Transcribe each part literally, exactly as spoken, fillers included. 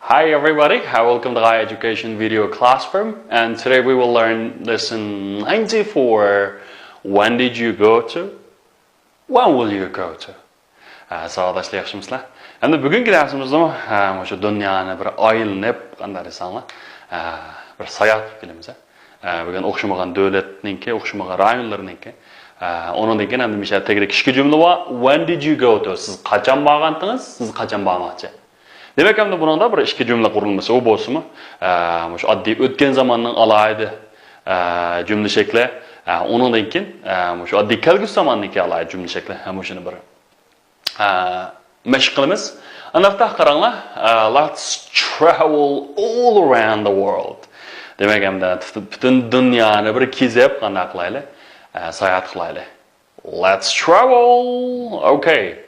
Hi everybody, uh, welcome to High Education Video Classroom, and today we will learn lesson ninety-four. When did you go to? When will you go to? ئە، ساۋاقداشلار، ياخشىمۇسىلەر؟ ئەمدى بۈگۈنكى دەرسىمىزدىمۇ، ئە، مۇشۇ دۇنيانى بىر ئايلىنىپ، قانداق دېسەڭلار، ئە، بىر ساياھەت قىلىپ كېلىمىز. ئە، بۈگۈن ئوخشىمىغان دۆلەتنىڭكى، ئوخشىمىغان رايونلىرىنىڭكى. ئە، ئۇنىڭدىن كېيىن ئەمدى مىشە تەگرەك ئىككى جۈملە بار. When did you go to? سىز قاچان بارغانتىڭىز؟ سىز قاچان بارماقچى؟ دېمەك، ئەمدى بۇنىڭدا بىر ئىككى جۈملە قۇرۇلمىسى ئۇ بولسىمۇ، ئە، مۇشۇ ئاددىي ئۆتكەن زاماننىڭ ئالاھىدە، ئە، جۈملە شەكلى، ئە، ئۇنىڭدىن كېيىن، ئە، مۇشۇ ئاددىي كەلگۈسى زاماننىڭكى ئالاھىدە جۈملە شەكلى، ھە، مۇشۇنى بىر، ئە، مەشىق قىلىمىز. ئانداقتا قاراڭلار، ئە، let's travel all around the world. دېمەك، ئەمدى پۈتۈن دۇنيانى بىر كېزىپ، قانداق قىلايلى؟ ئە، ساياھەت قىلايلى. Let's travel. Okay.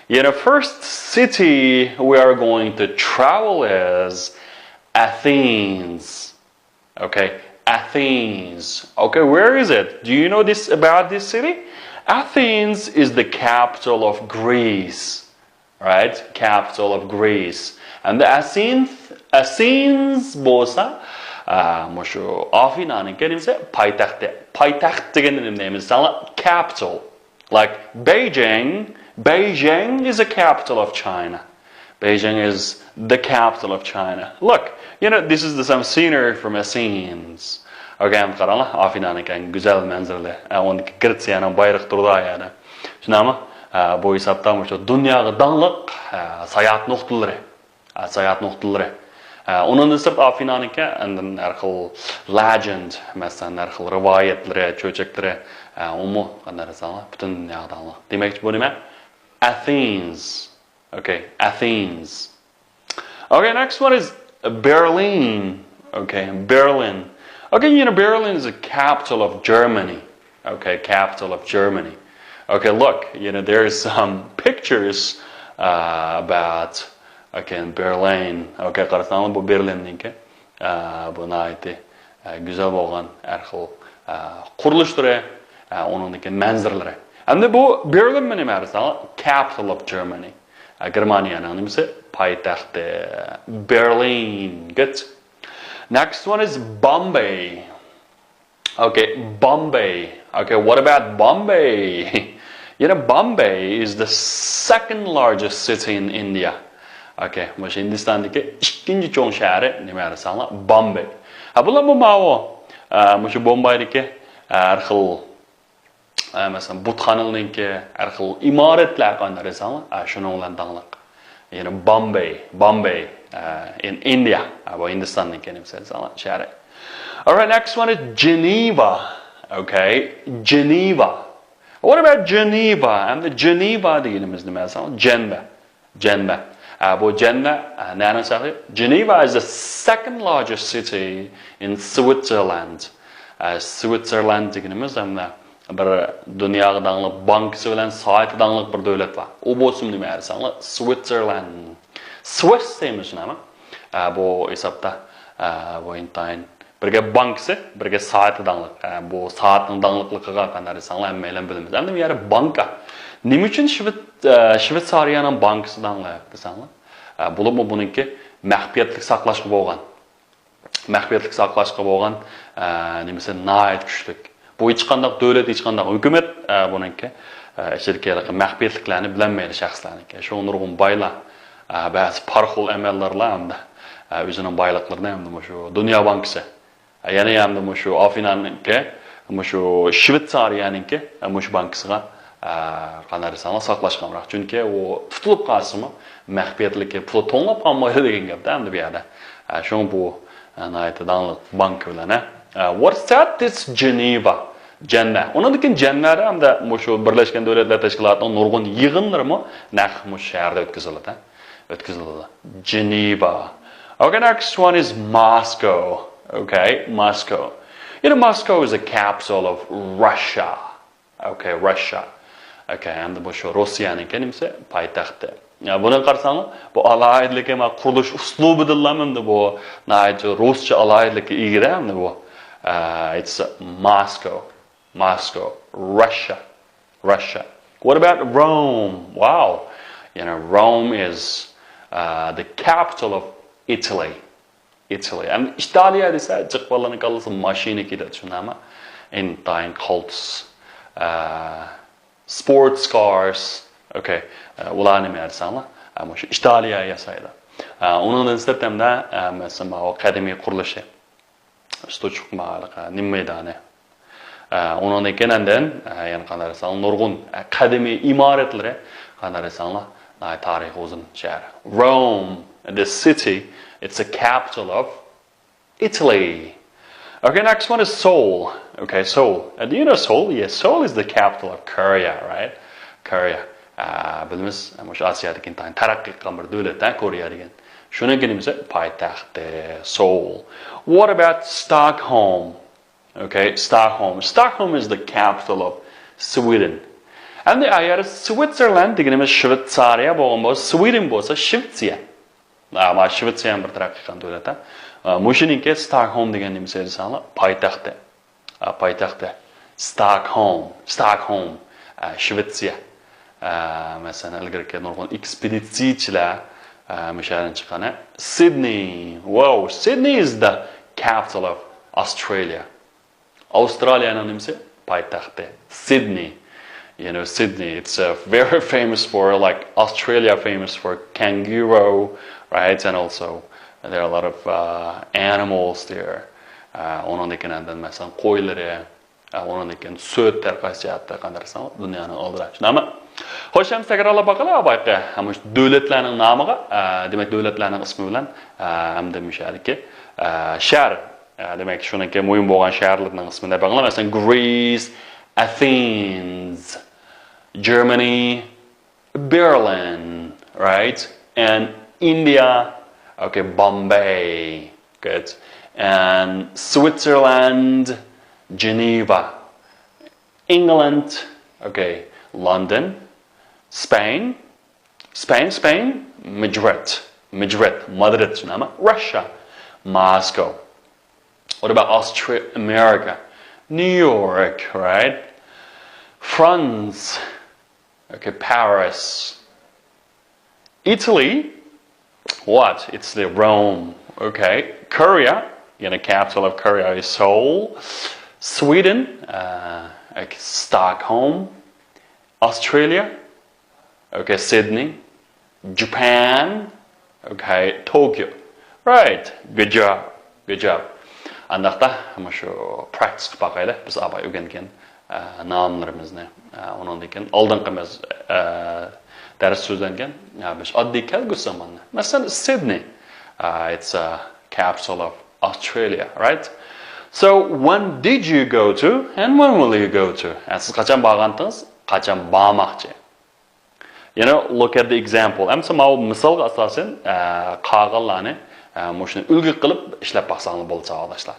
You know, first city we are going to travel is Athens. Okay, Athens. Okay, where is it? Do you know this about this city? Athens is the capital of Greece. Right? Capital of Greece. And the Athens, Athens بولسا، ئە، مۇشۇ ئافىنانىڭكى نېمىسى؟ پايتەختى. پايتەخت دېگەندە نېمە دەيمىز؟ ساڭا capital. Like Beijing, Beijing is the capital of China. Beijing is the capital of China. Look, you know, this is the, some scenery from Athens. Okay, قاراڭلار، ئافىنانىڭكى گۈزەل مەنزىرىلىرى. ئە، ئۇنىڭدىكى گرېتسىيەنىڭ بايرىقى تۇرىدۇ ئا يەردە. شۇنداقمۇ؟ ئە، بۇ ھېسابتا مۇشۇ دۇنياغا داڭلىق، ئە، ساياھەت نۇقتىلىرى. ئە، ساياھەت نۇقتىلىرى. ئە، ئۇنىڭدىن سىرت ئافىنانىڭكى ئاندىن ھەر خىل legend، مەسىلەن، ھەر خىل رىۋايەتلىرى، چۆچەكلىرى، ئە، ئۇمۇ قانداق دېسەڭلار، پۈتۈن دۇنياغا داڭلىق. دېمەكچى بۇ نېمە؟ Athens. Okay, Athens. Okay, next one is Berlin. Okay, Berlin. Okay, you know, Berlin is the capital of Germany. Okay, capital of Germany. Okay, look, you know, there's some pictures, uh, about, okay, Berlin. Okay, قارىساڭلار، بۇ بېرلىننىڭكى. ئە، بۇ ناھايىتى، ئە، گۈزەل بولغان ھەر خىل، ئە، قۇرۇلۇشلىرى، ئە، ئۇنىڭدىكى مەنزىرىلىرى. ئەمدى بۇ بېرلىنمۇ نېمە دېسەڭلار؟ Capital of Germany. ئە، گېرمانىيەنىڭ نېمىسى؟ پايتەختى. Berlin. Good. Next one is Bombay. Okay, Bombay. Okay, what about Bombay? You know, Bombay is the second largest city in India. Okay, مۇشۇ ھىندىستاندىكى ئىككىنچى چوڭ شەھىرى نېمە دېسەڭلار؟ بامبەي. ھە، بۇلارمۇ ماۋۇ، ئە، مۇشۇ بومبايدىكى، ئە، ھەر خىل، ئە، مەسىلەن، بۇتخانىلىرىنىڭكى ھەر خىل ئىمارەتلەر قانداق دېسەڭلار، ئە، شۇنىڭ بىلەن داڭلىق. يەنى بامبەي، بامبەي، ئە، in India. ئە، بۇ ھىندىستاننىڭكى نېمە دېسەڭلار، شەھىرى. Alright, next one is Geneva. Okay, Geneva. What about Geneva? ئەمدى جېنىۋا دېگىنىمىز نېمە دېسەڭلار؟ جەنۋە. جەنۋە. ئە، بۇ جەنۋە، ئە، نەنىڭ شەھىرى؟ Geneva is the second largest city in Switzerland. ئە، سۋىتسېرلاند دېگىنىمىز ھەمدە بىر دۇنياغا داڭلىق بانكىسى بىلەن سايتى داڭلىق بىر دۆلەت بار. ئۇ بولسىمۇ نېمە دېسەڭلار؟ سۋىتسېرلاند. سوئىس دەيمىز شۇنداقمۇ؟ ئە، بۇ ھېسابتا، ئە، بۇ ئىنتايىن بىرگە بانكىسى، بىرگە سائىتى داڭلىق. ئە، بۇ سائەتنىڭ داڭلىقلىقىغا قانداق دېسەڭلار، ھەممەيلەن بىلىمىز. ئەمدى بۇ يەردە بانكا. نېمە ئۈچۈن شۋېت-، ئە، شۋېتسارىيەنىڭ بانكىسى داڭلىق دېسەڭلار؟ ئە، بولۇپمۇ بۇنىڭكى مەخپىيەتلىك ساقلاشقا بولغان، مەخپىيەتلىك ساقلاشقا بولغان، ئە، نېمىسى ناھايىتى كۈچلۈك. بۇ ھېچقانداق دۆلەت، ھېچقانداق ھۆكۈمەت، ئە، بۇنىڭكى، ئە، ئىچىدىكى ھېلىقى مەخپىيەتلىكلەرنى بىلەلمەيدۇ شەخسلەرنىڭكى. شۇڭا نۇرغۇن بايلار، ئە، بەزى پارىخور ئەمەلدارلار ھەمدە، ئە، ئۆزىنىڭ بايلىقلىرىنى ھەمدە مۇشۇ دۇنيا بانكىسى، يەنە ھەمدە مۇشۇ ئافىنانىڭكى، مۇشۇ شۋېتسارىيەنىڭكى، مۇشۇ بانكىسىغا، ئە، قانداق دېسەڭلار، ساقلاشقا ئامراق. چۈنكى ئۇ تۇتۇلۇپ قالسىمۇ، مەخپىيەتلىكى پۇلى توڭلاپ قالمايدۇ دېگەن گەپتە ئەمدى بۇ يەردە. ئە، شۇڭا بۇ، ئە، ناھايىتى داڭلىق بانكا بىلەن، ئە. ئە، what's that? It's Geneva. جەنۋە. ئۇنىڭدىن كېيىن جەنۋەدە ھەمدە مۇشۇ بىرلەشكەن دۆلەتلەر تەشكىلاتىنىڭ نۇرغۇن يىغىنلىرىمۇ نەق مۇشۇ شەھەردە ئۆتكۈزۈلىدۇ. ئۆتكۈزۈلىدۇ. جېنىۋا. Okay, next one is Moscow. Okay, Moscow. You know, Moscow is the capital of Russia. Okay, Russia. Okay, ئەمدى بۇ شۇ روسىيەنىڭكى نېمىسى؟ پايتەختى. يا، بۇنى قارىساڭلار، بۇ ئالاھىدىلىكى، ما، قۇرۇلۇش ئۇسلۇبىدىنلا ئەمدى بۇ ناھايىتى رۇسچە ئالاھىدىلىككە ئىگىدە ئەمدى بۇ. ئە، it's Moscow. Moscow, Russia, Russia. What about Rome? Wow. You know, Rome is, uh, the capital of Italy. Italy. ئەمدى ئىتالىيە دېسە، جىق بالىلارنىڭ كاللىسىغا ماشىنا كېلىدۇ، شۇنداقمۇ؟ ئىنتايىن Colts، ئە، sports cars. ئوكەي. ئە، ئۇلار نېمە دېسەڭلار؟ ئە، مۇشۇ ئىتالىيە ياسايدۇ. ئە، ئۇنىڭدىن سىرت ھەمدە، ئە، مەسىلەن، ماۋۇ قەدىمىي قۇرۇلۇشى. ستۇچۇق مائالىقە، نېمە مەيدانى. ئە، ئۇنىڭدىن كېيىن ئاندىن، ئە، يەنە قانداق دېسەڭلار، نۇرغۇن، ئە، قەدىمىي ئىمارەتلىرى، قانداق دېسەڭلار، ناھايىتى تارىخى ئۇزۇن شەھەر. Rome, the city, it's a capital of Italy. Okay, next one is Seoul. Okay, Seoul. Uh, do you know Seoul? Yes, Seoul is the capital of Korea, right? Korea. ئە، بىلىمىز، مۇشۇ ئاسىيادىكى ئىنتايىن تەرەققىي قىلغان بىر دۆلەت، ھە، كورېيە دېگەن. شۇنىڭكى نېمىسى؟ پايتەختى، سول. What about Stockholm? Okay, Stockholm. Stockholm is the capital of Sweden. ئەمدى ئەگەر سۋىتسېرلاند دېگىنىمىز شۋېتسارىيە بولغان بولسا، سۋىدېن بولسا شۋېتسىيە. ھە، مانا شۋېتسىيە ھەم بىر تەرەققىي قىلغان دۆلەت، ھە. مۇشۇنىڭكى ستاكھولم دېگەن نېمىسى دېسەڭلار، پايتەختى. ئە، پايتەختى. ستاكھولم، ستاكھولم، ئە، شۋېتسىيە. ئە، مەسىلەن، ئىلگىرىكى نۇرغۇن ئېكسپېدىتسىيچىلەر، ئە، مۇشۇ يەردىن چىققان، ھە. Sydney. Wow, Sydney is the capital of Australia. ئاۋسترالىيەنىڭ نېمىسى؟ پايتەختى. Sydney. You know, Sydney, it's uh, very famous for, like, Australia famous for kangaroo, right? And also, there are a lot of uh, animals there. ئە، ئۇنىڭدىن كېيىن ئاندىن، مەسىلەن، قويلىرى، ئە، ئۇنىڭدىن كېيىن سۈت، ھەر قايسى جەھەتتە قانداق دېسەڭ، دۇنيانىڭ ئالدىدا. شۇنداقمۇ؟ خوش، ئەمدى تەكرارلاپ باقايلى، بايىقى. ھە، مۇشۇ دۆلەتلەرنىڭ نامىغا، ئە، دېمەك، دۆلەتلەرنىڭ ئىسمى بىلەن، ئە، ئەمدى مۇشۇ يەردىكى، ئە، شەھەر، ئە، دېمەك، شۇنىڭكى مۇھىم بولغان شەھەرلىرىنىڭ ئىسمىنى دەپ باقايلى. مەسىلەن، Greece, Athens, Germany, Berlin, right? And India, okay, Bombay. Good. And Switzerland, Geneva. England, okay, London. Spain, Spain, Spain, Madrid. Madrid, Madrid. Russia, Moscow. What about Austria, America? New York, right? France, okay, Paris. Italy, what? It's the Rome, okay. Korea, you know, capital of Korea is Seoul. Sweden, uh, like Stockholm. Australia, okay, Sydney. Japan, okay, Tokyo. Right, good job, good job. ئانداقتا مۇشۇ practice قىلىپ باقايلى، بىز ئاۋۋال ئۆگەنگەن، ئە، ناملىرىمىزنى. ئە، ئۇنىڭدىن كېيىن ئالدىنقى بىز، ئە، دەرس سۆزلەنگەن، ئە، بىز ئاددىي كەلگۈسى زاماننى. مەسىلەن، Sydney. Uh, it's a capital of Australia, right? So, when did you go to and when will you go to? ئە، سىز قاچان بارغانتىڭىز، قاچان بارماقچى؟ You know, look at the example. ئەمسە ماۋۇ مىسالغا ئاساسەن، ئە، قالغانلارنى، ئە، مۇشۇنى ئۈلگە قىلىپ ئىشلەپ باقساڭلار بولىدۇ، ساۋاقداشلار.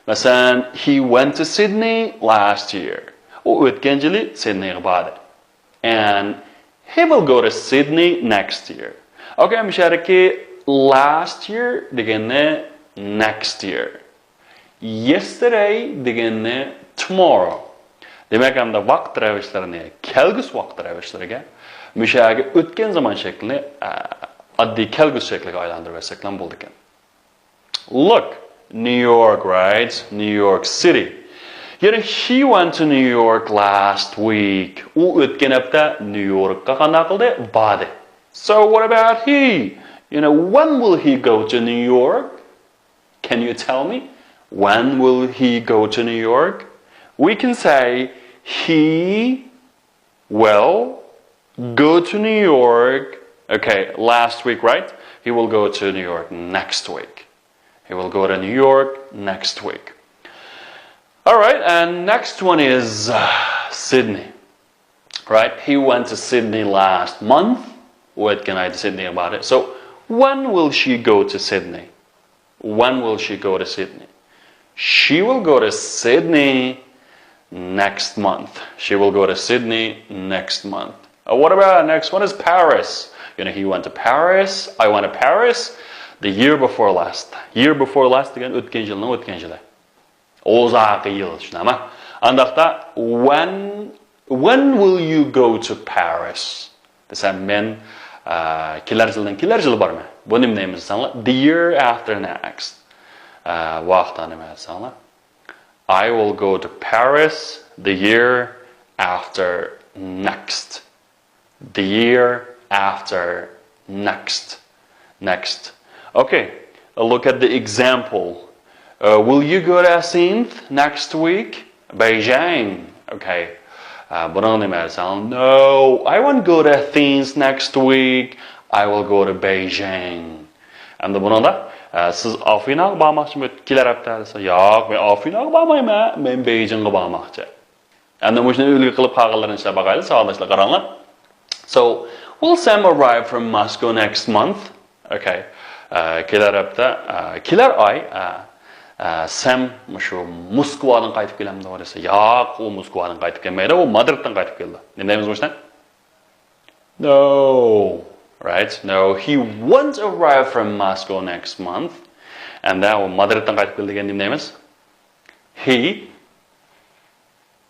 مەسىلەن، he went to Sydney last year. ئۇ ئۆتكەن يىلى سىدنېيغا باردى. And he will go to Sydney next year. Okay، مۇشۇ يەردىكى last year دېگەننى next year. Yesterday دېگەننى tomorrow. دېمەك، ئەمدى ۋاقىت رەۋىشلىرىنى، كەلگۈسى ۋاقىت رەۋىشلىرىگە، مۇشۇ يەرگە ئۆتكەن زامان شەكلىنى، ئە، ئاددىي كەلگۈسى شەكلىگە ئايلاندۇرۇپ بەرسەكلا بولىدىكەن. Look, New York, right? New York City. You know, he went to New York last week. ئۇ ئۆتكەن ھەپتە نيۇ يوركقا قانداق قىلدى؟ باردى. So what about he? You know, when will he go to New York? Can you tell me? When will he go to New York? We can say he will go to New York. Okay, last week, right? He will go to New York next week. He will go to New York next week. All right, and next one is uh, Sydney. Right? He went to Sydney last month. ئۇ ئۆتكەن ئايدا سىدنېيغا باردى. So, when will she go to Sydney? When will she go to Sydney? She will go to Sydney next month. She will go to Sydney next month. Uh, what about the next one is Paris? You know, he went to Paris. I went to Paris the year before last. Year before last دېگەن ئۆتكەن يىلنىڭ ئۆتكەن يىلى. ئۇزاققى يىل، شۇنداقمۇ؟ ئانداقتا، when, when will you go to Paris? دېسەم، مەن، ئە، كېلەر يىلنىڭ كېلەر يىلى بارىمەن. بۇ نېمە دەيمىز دېسەڭلار، the year after next. ئە، ۋاقىتتا نېمە دېسەڭلار، I will go to Paris the year after next. The year after next. Next. Okay, look at the example. Uh, will you go to Athens next week? Beijing. Okay. Uh, بۇنىڭ نېمە دېسەڭ، no, I won't go to Athens next week. I will go to Beijing. ئەمدى بۇنىڭدا، ئە، سىز ئافىناغا بارماقچىمۇ كېلەر ھەپتە دېسە، ياق، مەن ئافىناغا بارمايمەن، مەن بېيجىڭغا بارماقچى. ئەمدى مۇشۇنى ئۈلگە قىلىپ قالغانلىرىنى ئىشلەپ باقايلى، ساۋاقداشلار، قاراڭلار. So, will Sam arrive from Moscow next month? Okay. ئە، كېلەر ھەپتە، ئە، كېلەر ئاي، ئە، ئە، سەم مۇشۇ موسكۋادىن قايتىپ كېلەمدۇ دېسە، ياق، ئۇ موسكۋادىن قايتىپ كەلمەيدۇ، ئۇ مادرىدتىن قايتىپ كېلىدۇ. نېمە دەيمىز مۇشۇنى؟ No. Right? No, he won't arrive from Moscow next month. ئەمدى ئۇ مادرىدتىن قايتىپ كېلىدۇ دېگەندە نېمە دەيمىز؟ He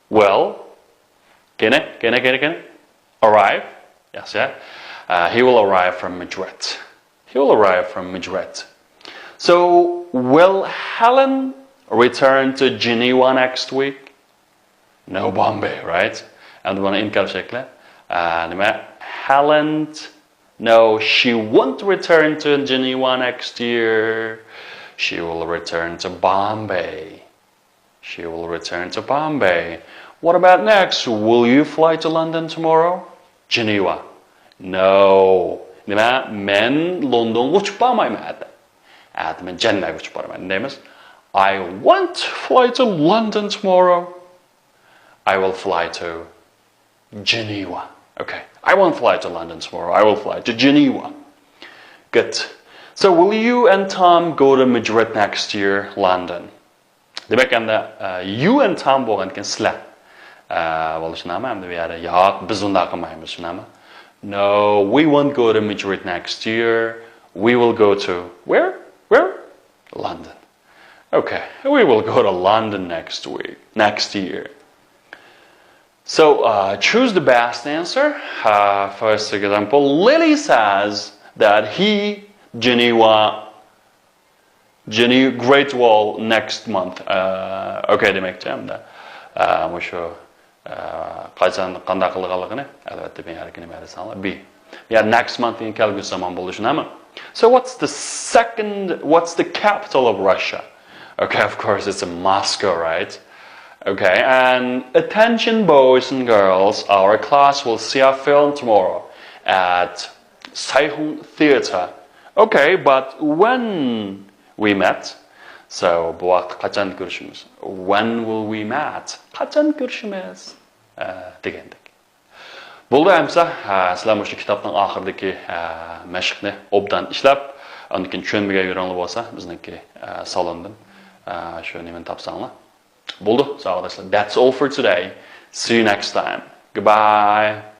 will. قېنى، قېنى، قېنى، قېنى؟ Arrive. ياخشى. Uh, he will arrive from Madrid. He will arrive from Madrid. So, will Helen return to Geneva next week? No, Bombay, right? ئەمدى بۇنى ئىنكار شەكلى. ئە، نېمە؟ Helen. No, she won't return to Geneva next year. She will return to Bombay. She will return to Bombay. What about next? Will you fly to London tomorrow? Geneva. No. نېمە؟ مەن لوندونغا ئۇچۇپ بارمايمەن ئەتە. ئەتە مەن جەنۋەگە ئۇچۇپ بارىمەن. نېمە دەيمىز؟ I won't fly to London tomorrow. I will fly to Geneva. Okay. I won't fly to London tomorrow. I will fly to Geneva. Good. So, will you and Tom go to Madrid next year, London? دېمەك، ئەمدى، ئە، you and Tom بولغاندىكىن سىلەر. ئە، بولۇشى نامە، ئەمدى بۇ يەردە ياق، بىز ئۇنداق قىلمايمىز، شۇ نامە. No, we won't go to Madrid next year. We will go to where? Where? London. Okay, we will go to London next week, next year. So, uh, choose the best answer. Uh, first example, Lily says that he, Geneva, Geneva Great Wall next month. Uh, okay, دېمەكچى ئەمدى. Uh, مۇشۇ، uh, قاچان، قانداق قىلىدىغانلىقىنى، ئەلۋەتتە، بۇ يەردىكى نېمە دېسەڭلار، B. Yeah, next month دېگەن كەلگۈسى زامان بولۇشى نېمە؟ So what's the second, what's the capital of Russia? Okay, of course, it's Moscow, right? Okay, and attention boys and girls, our class will see a film tomorrow at Seyhun Theatre. Okay, but when we met? So, بۇ ۋاقىتتا قاچان كۆرۈشىمىز؟ When will we meet? قاچان كۆرۈشىمىز؟ ئە، دېگەندەك. بولدى ئەمسە، ھە، سىلەر مۇشۇ كىتابنىڭ ئاخىرىدىكى، ھە، مەشىقنى ئوبدان ئىشلەپ، ئاندىن كېيىن چۈشەنمىگەن يېرىڭلار بولسا، بىزنىڭكى، ھە، سالوندىن، ھە، شۇ نېمىنى تاپساڭلار. بولدى، ساۋاقداشلار. That's all for today. See you next time. Goodbye.